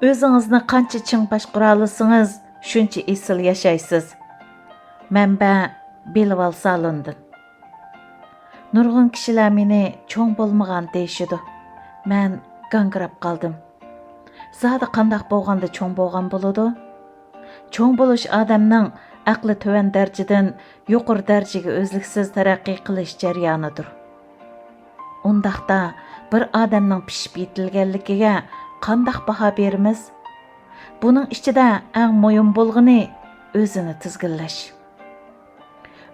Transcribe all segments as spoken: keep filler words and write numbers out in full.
ئۆزىڭىزنى قانچە چىڭ باشقۇرالىسىڭىز، شۇنچە ئېسىل ياشايسىز. مەنبە: بىلىۋال سالوندىن. نۇرغۇن كىشىلەر مېنى چوڭ بولمىغان دېيىشىدۇ. مەن گاڭگىراپ قالدىم. زادى قانداق بولغاندا چوڭ بولغان بولىدۇ؟ چوڭ بولۇش ئادەمنىڭ ئەقلى تۆۋەن دەرىجىدىن يۇقىرى دەرىجىگە ئۈزلۈكسىز تەرەققىي قىلىش جەريانىدۇر. ئۇنداقتا بىر ئادەمنىڭ پىشىپ يېتىلگەنلىكىگە قانداق باھا بېرىمىز؟ بۇنىڭ ئىچىدە ئەڭ مۇھىم بولغىنى ئۆزىنى تىزگىنلەش.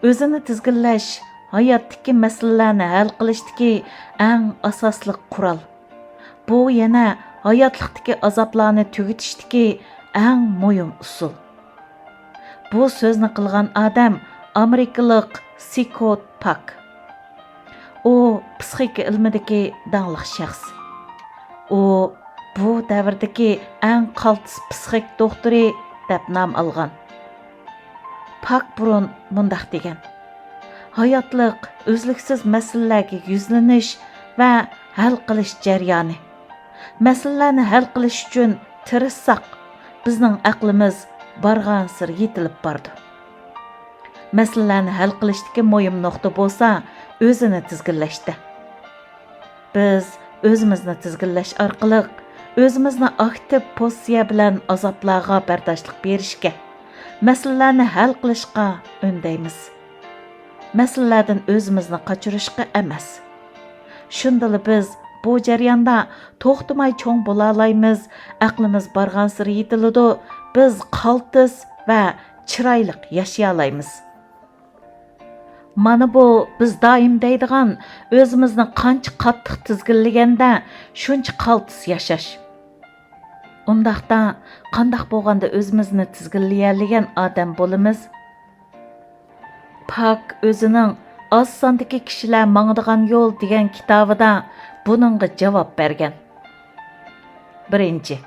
ئۆزىنى تىزگىنلەش ھاياتتىكى مەسىلىلەرنى ھەل قىلىشتىكى ئەڭ ئاساسلىق قورال. بۇ يەنە ھاياتلىقتىكى ئازابلارنى تۈگىتىشتىكى ئەڭ مۇھىم ئۇسۇل. بۇ سۆزنى قىلغان ئادەم ئامېرىكىلىق سكوت پاك. ئۇ پسىخىكا ئىلمىدىكى داڭلىق شەخس. ئۇ بۇ دەۋردىكى ئەڭ قالتىس پسىخىك دوختۇرى دەپ نام ئالغان. پاك بۇرۇن مۇنداق دېگەن: «ھاياتلىق ئۈزلۈكسىز مەسىلىلەرگە يۈزلىنىش ۋە ھەل قىلىش جەريانى. مەسىلىلەرنى ھەل قىلىش ئۈچۈن تىرىشساق، بىزنىڭ ئەقلىمىز بارغانسېرى يېتىلىپ بارىدۇ.» مەسىلىلەرنى ھەل قىلىشتىكى مۇھىم نۇقتا بولسا ئۆزىنى تىزگىنلەشتە. بىز ئۆزىمىزنى تىزگىنلەش ئارقىلىق ئۆزىمىزنى ئاكتىپ پوزىتسىيە بىلەن ئازابلارغا بەرداشلىق بېرىشكە، مەسىلىلەرنى ھەل قىلىشقا ئۈندەيمىز. مەسىلىلەردىن ئۆزىمىزنى قاچۇرۇشقا ئەمەس. شۇندىلا بىز بۇ جەرياندا توختىماي چوڭ بولالايمىز، ئەقلىمىز بارغانسېرى يېتىلىدۇ، بىز قالتىس ۋە چىرايلىق ياشىيالايمىز. مانا بۇ بىز دائىم دەيدىغان، ئۆزىمىزنى قانچە قاتتىق تىزگىنلىگەندە، شۇنچە قالتىس ياشاش. ئۇنداقتا قانداق بولغاندا ئۆزىمىزنى تىزگىنلىيەلىگەن ئادەم بولىمىز؟ پاك ئۆزىنىڭ «ئاز ساندىكى كىشىلەر ماڭىدىغان يول» دېگەن كىتابىدا بۇنىڭغا جاۋاب بەرگەن. بىرىنچى،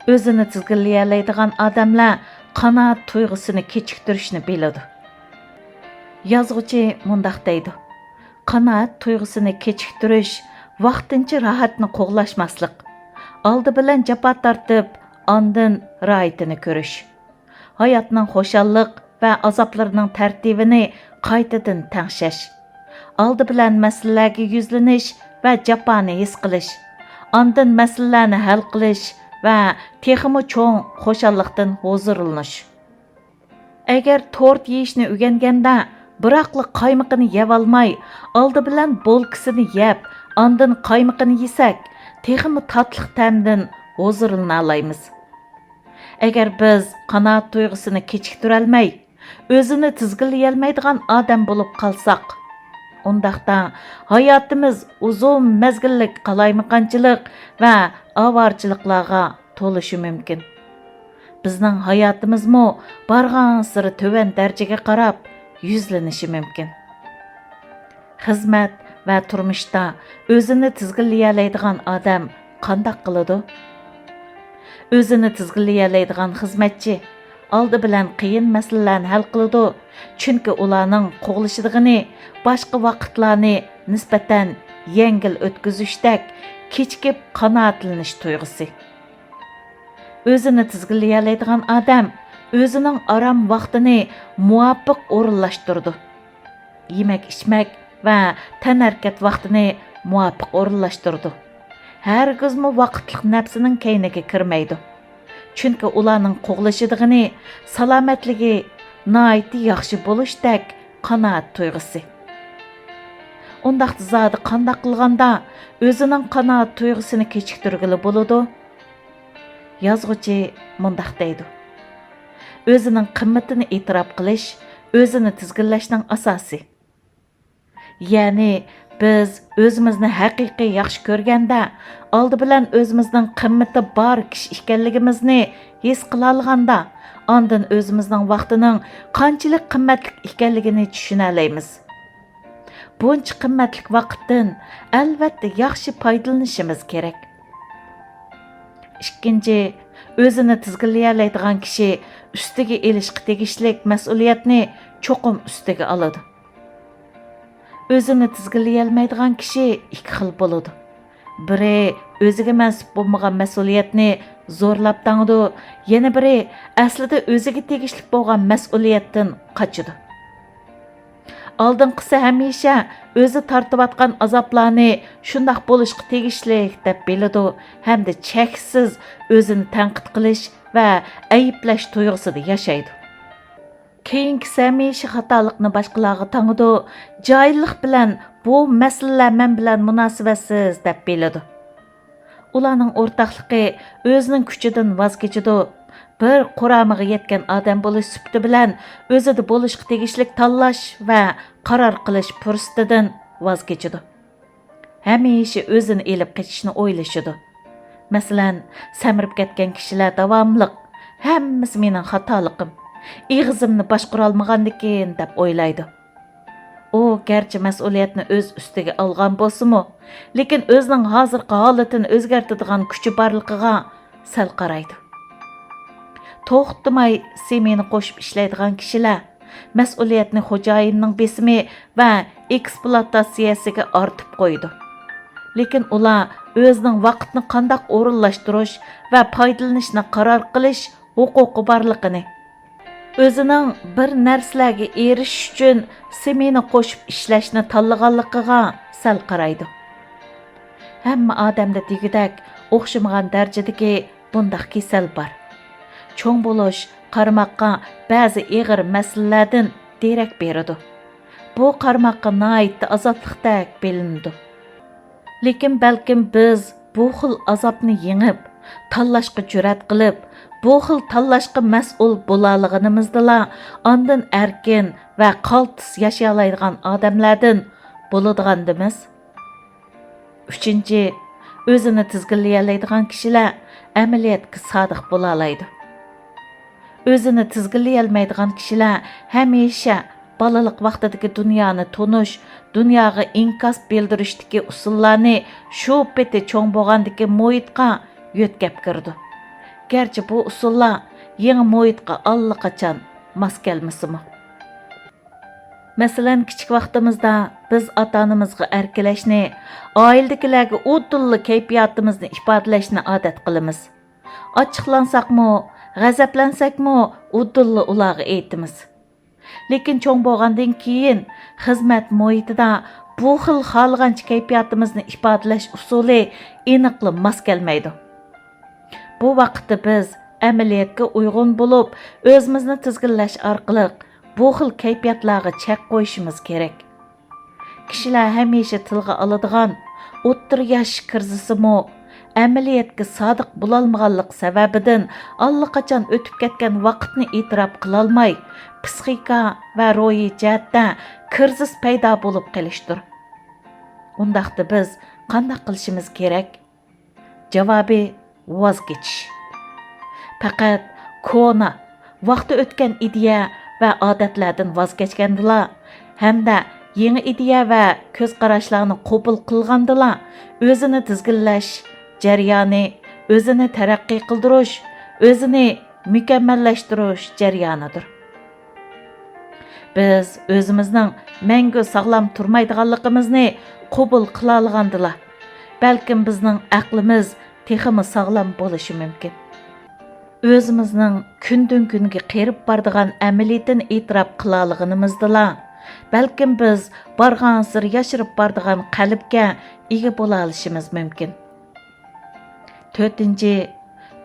ئۆزىنى تىزگىنلىيەلەيدىغان ئادەملەر قانائەت تۇيغۇسىنى كېچىكتۈرۈشنى بىلىدۇ. يازغۇچى مۇنداق دەيدۇ: «قانائەت تۇيغۇسىنى كېچىكتۈرۈش ۋاقتىنچە راھەتنى قوغلاشماسلىق، ئالدى بىلەن جاپا تارتىپ، ئاندىن راھىتىنى كۆرۈش. ھاياتنىڭ خۇشاللىق ۋە ئازابلىرىنىڭ تەرتىپىنى قايتىدىن تەڭشەش. ئالدى بىلەن مەسىلىلەرگە يۈزلىنىش ۋە جاپانى ھېس قىلىش. ئاندىن مەسىلىلەرنى ھەل قىلىش ۋە تېخىمۇ چوڭ خۇشاللىقتىن ھۇزۇرلىنىش.» ئەگەر تورت يېيىشنى ئۆگەنگەندە، بىراقلا قايمىقىنى يەۋالماي، ئالدى بىلەن بولكىسىنى يەپ، ئاندىن قايمىقىنى يېسەك، تېخىمۇ تاتلىق تەمدىن ھۇزۇرلىنالايمىز. ئەگەر بىز قانائەت تۇيغۇسىنى كېچىكتۈرەلمەي، ئۆزىنى تىزگىنلىيەلمەيدىغان ئادەم بولۇپ قالساق، ئۇنداقتا ھاياتىمىز ئۇزۇن مەزگىللىك قالايمىقانچىلىق ۋە ئاۋارىچىلىقلارغا تولۇشى مۇمكىن. بىزنىڭ ھاياتىمىزمۇ بارغانسېرى تۆۋەن دەرىجىگە قاراپ يۈزلىنىشى مۇمكىن. خىزمەت ۋە تۇرمۇشتا ئۆزىنى تىزگىنلىيەلەيدىغان ئادەم قانداق قىلىدۇ؟ ئۆزىنى تىزگىنلىيەلەيدىغان خىزمەتچى ئالدى بىلەن قىيىن مەسىلىلەرنى ھەل قىلىدۇ، چۈنكى ئۇلارنىڭ قوغلىشىدىغىنى باشقا ۋاقىتلارنى نىسبەتەن يەڭگىل ئۆتكۈزۈشتەك كېچىكىپ قانائەتلىنىش تۇيغۇسى. ئۆزىنى تىزگىنلىيەلەيدىغان ئادەم ئۆزىنىڭ ئارام ۋاقتىنى مۇۋاپىق ئورۇنلاشتۇرىدۇ. يېمەك-ئىچمەك ۋە تەنھەرىكەت ۋاقتىنى مۇۋاپىق ئورۇنلاشتۇرىدۇ. ھەرگىزمۇ ۋاقىتلىق نەپسىنىڭ كەينىگە كىرمەيدۇ. چۈنكى ئۇلارنىڭ قوغلىشىدىغىنى سالامەتلىكى ناھايىتى ياخشى بولۇشتەك قانائەت تۇيغۇسى. ئۇنداقتا زادى قانداق قىلغاندا ئۆزىنىڭ قانائەت تۇيغۇسىنى كېچىكتۈرگىلى بولىدۇ؟ يازغۇچى مۇنداق دەيدۇ: «ئۆزىنىڭ قىممىتىنى ئېتىراپ قىلىش ئۆزىنى تىزگىنلەشنىڭ ئاساسى.» يەنى بىز ئۆزىمىزنى ھەقىقىي ياخشى كۆرگەندە، ئالدى بىلەن ئۆزىمىزنىڭ قىممىتى بار كىشى ئىكەنلىكىمىزنى ھېس قىلالىغاندا، ئاندىن ئۆزىمىزنىڭ ۋاقتىنىڭ قانچىلىك قىممەتلىك ئىكەنلىكىنى چۈشىنەلەيمىز. بۇنچە قىممەتلىك ۋاقىتتىن، ئەلۋەتتە، ياخشى پايدىلىنىشىمىز كېرەك. ئىككىنچى، ئۆزىنى تىزگىنلىيەلەيدىغان كىشى ئۈستىگە ئېلىشقا تېگىشلىك مەسئۇلىيەتنى چوقۇم ئۈستىگە ئالىدۇ. ئۆزىنى تىزگىنلىيەلمەيدىغان كىشى ئىككى خىل بولىدۇ. بىرى ئۆزىگە مەنسۇپ بولمىغان مەسئۇلىيەتنى زورلاپ تاڭىدۇ، يەنە بىرى ئەسلىدە ئۆزىگە تېگىشلىك بولغان مەسئۇلىيەتتىن قاچىدۇ. ئالدىنقىسى ھەمىشە ئۆزى تارتىۋاتقان ئازابلارنى شۇنداق بولۇشقا تېگىشلىك دەپ بىلىدۇ ھەمدە چەكسىز ئۆزىنى تەنقىد قىلىش ۋە ئەيىبلەش تۇيغۇسىدا ياشايدۇ. كېيىنكىسى ھەمىشە خاتالىقنى باشقىلارغا تاڭىدۇ، جاھىللىق بىلەن بۇ مەسىلىلەر مەن بىلەن مۇناسىۋەتسىز دەپ بىلىدۇ. ئۇلارنىڭ ئورتاقلىقى ئۆزىنىڭ كۈچىدىن ۋاز كېچىدۇ. بىر قۇرامىغا يەتكەن ئادەم بولۇش سۈپىتى بىلەن ئۆزىدە بولۇشقا تېگىشلىك تاللاش ۋە قارار قىلىش پۇرسىتىدىن ۋاز كېچىدۇ. ھەمىشە ئۆزىنى ئېلىپ قېچىشنى ئويلىشىدۇ. مەسىلەن، سەمرىپ كەتكەن كىشىلەر داۋاملىق، «ھەممىسى مېنىڭ خاتالىقىم، ئېغىزىمنى باشقۇرالمىغاندىكىن» دەپ ئويلايدۇ. ئۇ گەرچە مەسئۇلىيەتنى ئۆز ئۈستىگە ئالغان بولسىمۇ، لېكىن ئۆزىنىڭ ھازىرقى ھالىتىنى ئۆزگەرتىدىغان كۈچى بارلىقىغا سەل قارايدۇ. توختىماي سېمىنە قوشۇپ ئىشلەيدىغان كىشىلەر مەسئۇلىيەتنى خوجايىننىڭ بېسىمى ۋە ئېكسپلۇئاتاتسىيەسىگە ئارتىپ قويىدۇ. لېكىن ئۇلار ئۆزىنىڭ ۋاقىتنى قانداق ئورۇنلاشتۇرۇش ۋە پايدىلىنىشنى قارار قىلىش ھوقۇقى بارلىقىنى، ئۆزىنىڭ بىر نەرسىلەرگە ئېرىشىش ئۈچۈن سېمىنە قوشۇپ ئىشلەشنى تاللىغانلىقىغا سەل قارايدۇ. ھەممە ئادەمدە دېگۈدەك ئوخشىمىغان دەرىجىدىكى بۇنداق كېسەل بار. چوڭ بولۇش قارىماققا بەزى ئېغىر مەسىلىلەردىن دېرەك بېرىدۇ. بۇ قارىماققا ناھايىتى ئازابلىقتەك بىلىنىدۇ. لېكىن بەلكىم بىز بۇ خىل ئازابنى يېڭىپ، تاللاشقا جۈرئەت قىلىپ، بۇ خىل تاللاشقا مەسئۇل بولالىغىنىمىزدىلا، ئاندىن ئەركىن ۋە قالتىس ياشىيالايدىغان ئادەملەردىن بولىدىغاندىمىز. ئۈچىنچى، ئۆزىنى تىزگىنلىيەلەيدىغان كىشىلەر ئەمەلىيەتكە سادىق بولالايدۇ. ئۆزىنى تىزگىنلىيەلمەيدىغان كىشىلەر ھەمىشە بالىلىق ۋاقتىدىكى دۇنيانى تونۇش، دۇنياغا ئىنكاس بىلدۈرۈشتىكى ئۇسۇللارنى شۇ پېتى چوڭ بولغاندىكى مۇھىتقا يۆتكەپ كىرىدۇ. گەرچە بۇ ئۇسۇللار يېڭى مۇھىتقا ئاللىقاچان ماس كەلمىسىمۇ. مەسىلەن، كىچىك ۋاقتىمىزدا بىز ئاتا-ئانىمىزغا ئەركىلەشنى، ئائىلىدىكىلەرگە ئۇدۇللا كەيپىياتىمىزنى ئىپادىلەشنى ئادەت قىلىمىز. ئاچچىقلانساقمۇ، غەزەپلەنسەكمۇ ئۇدۇللا ئۇلارغا ئېيتىمىز. لېكىن چوڭ بولغاندىن كېيىن خىزمەت مۇھىتىدا بۇ خىل خالىغانچە كەيپىياتىمىزنى ئىپادىلەش ئۇسۇلى ئېنىقلا ماس كەلمەيدۇ. بۇ ۋاقىتتا بىز ئەمەلىيەتكە ئۇيغۇن بولۇپ، ئۆزىمىزنى تىزگىنلەش ئارقىلىق بۇ خىل كەيپىياتلارغا چەك قويۇشىمىز كېرەك. كىشىلەر ھەمىشە تىلغا ئالىدىغان ئوتتۇرا ياش كىرىزىسىمۇ ئەمەلىيەتكە سادىق بولالمىغانلىق سەۋەبىدىن ئاللىقاچان ئۆتۈپ كەتكەن ۋاقىتنى ئېتىراپ قىلالماي، پىسخىكا ۋە روھىي جەھەتتە كىرىزىس پەيدا بولۇپ قېلىشتۇر. ئۇنداقتا بىز قانداق قىلىشىمىز كېرەك؟ جاۋابى، ۋاز كېچىش. پەقەت كونا، ۋاقتى ئۆتكەن ئىدىيە ۋە ئادەتلەردىن ۋاز كەچكەندىلا ھەمدە يېڭى ئىدىيە ۋە كۆز قاراشلارنى قوبۇل قىلغاندىلا، ئۆزىنى تىزگىنلەش جەريانى، ئۆزىنى تەرەققىي قىلدۇرۇش، ئۆزىنى مۇكەممەللەشتۈرۈش جەريانىدۇر. بىز ئۆزىمىزنىڭ مەڭگۈ ساغلام تۇرمايدىغانلىقىمىزنى قوبۇل قىلالىغاندىلا، بەلكىم بىزنىڭ ئەقلىمىز تېخىمۇ ساغلام بولۇشى مۇمكىن. ئۆزىمىزنىڭ كۈندىن-كۈنگە قېرىپ بارىدىغان ئەمەلىيىتىنى ئېتىراپ قىلالىغىنىمىزدىلا، بەلكىم بىز بارغانسېرى ياشىرىپ بارىدىغان قەلبكە ئىگە بولالىشىمىز مۇمكىن. تۆتىنچى،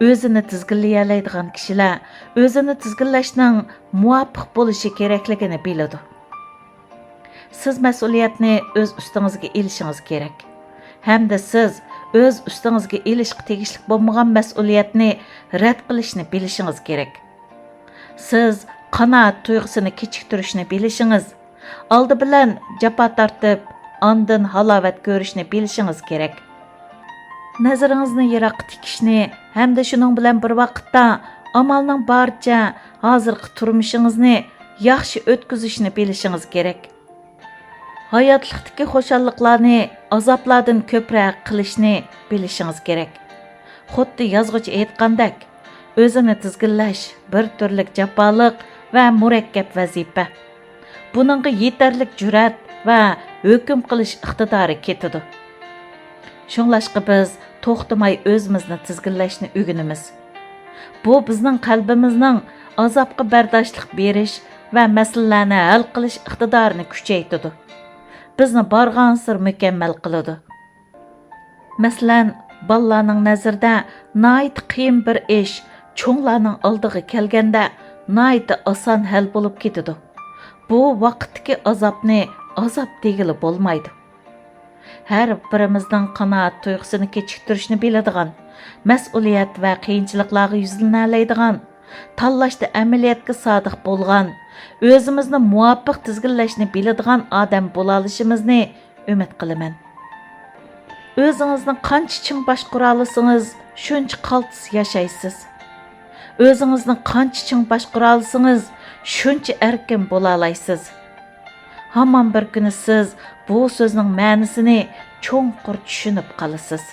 ئۆزىنى تىزگىنلىيەلەيدىغان كىشىلەر ئۆزىنى تىزگىنلەشنىڭ مۇۋاپىق بولۇشى كېرەكلىكىنى بىلىدۇ. سىز مەسئۇلىيەتنى ئۆز ئۈستىڭىزگە ئېلىشىڭىز كېرەك. ھەمدە سىز ئۆز ئۈستىڭىزگە ئېلىشقا تېگىشلىك بولمىغان مەسئۇلىيەتنى رەت قىلىشنى بىلىشىڭىز كېرەك. سىز قانائەت تۇيغۇسىنى كېچىكتۈرۈشنى بىلىشىڭىز، ئالدى بىلەن جاپا تارتىپ، ئاندىن ھالاۋەت كۆرۈشنى بىلىشىڭىز كېرەك. نەزىرىڭىزنى يىراققا تىكىشنى ھەمدە شۇنىڭ بىلەن بىر ۋاقىتتا ئامالنىڭ بارىچە ھازىرقى تۇرمۇشىڭىزنى ياخشى ئۆتكۈزۈشنى بىلىشىڭىز كېرەك. ھاياتلىقتىكى خۇشاللىقلارنى ئازابلاردىن كۆپرەك قىلىشنى بىلىشىڭىز كېرەك. خۇددى يازغۇچى ئېيتقاندەك، ئۆزىنى تىزگىنلەش بىر تۈرلۈك جاپالىق ۋە مۇرەككەپ ۋەزىپە. بۇنىڭغا يېتەرلىك جۈرئەت ۋە ھۆكۈم قىلىش ئىقتىدارى كېتىدۇ. شۇڭلاشقا بىز توختىماي ئۆزىمىزنى تىزگىنلەشنى ئۆگىنىمىز. بۇ بىزنىڭ قەلبىمىزنىڭ ئازابقا بەرداشلىق بېرىش ۋە مەسىلىلەرنى ھەل قىلىش ئىقتىدارىنى كۈچەيتىدۇ. بىزنى بارغانسېرى مۇكەممەل قىلىدۇ. مەسىلەن، بالىلارنىڭ نەزىرىدە ناھايىتى قىيىن بىر ئىش چوڭلارنىڭ ئالدىغا كەلگەندە ناھايىتى ئاسان ھەل بولۇپ كېتىدۇ. بۇ ۋاقىتتىكى ئازابنى ئازاب دېگىلى بولمايدۇ. ھەر بىرىمىزنىڭ قانائەت تۇيغۇسىنى كېچىكتۈرۈشنى بىلىدىغان، مەسئۇلىيەت ۋە قىيىنچىلىقلارغا يۈزلىنەلەيدىغان، تاللاشتا ئەمەلىيەتكە سادىق بولغان، ئۆزىمىزنى مۇۋاپىق تىزگىنلەشنى بىلىدىغان ئادەم بولالىشىمىزنى ئۈمىد قىلىمەن. ئۆزىڭىزنى قانچە چىڭ باشقۇرالىسىڭىز، شۇنچە قالتىس ياشايسىز. ئۆزىڭىزنى قانچە چىڭ باشقۇرالىسىڭىز، شۇنچە ئەركىن بولالايسىز. ھامان بىر كۈنى سىز بۇ سۆزنىڭ مەنىسىنى چوڭقۇر چۈشىنىپ قالىسىز.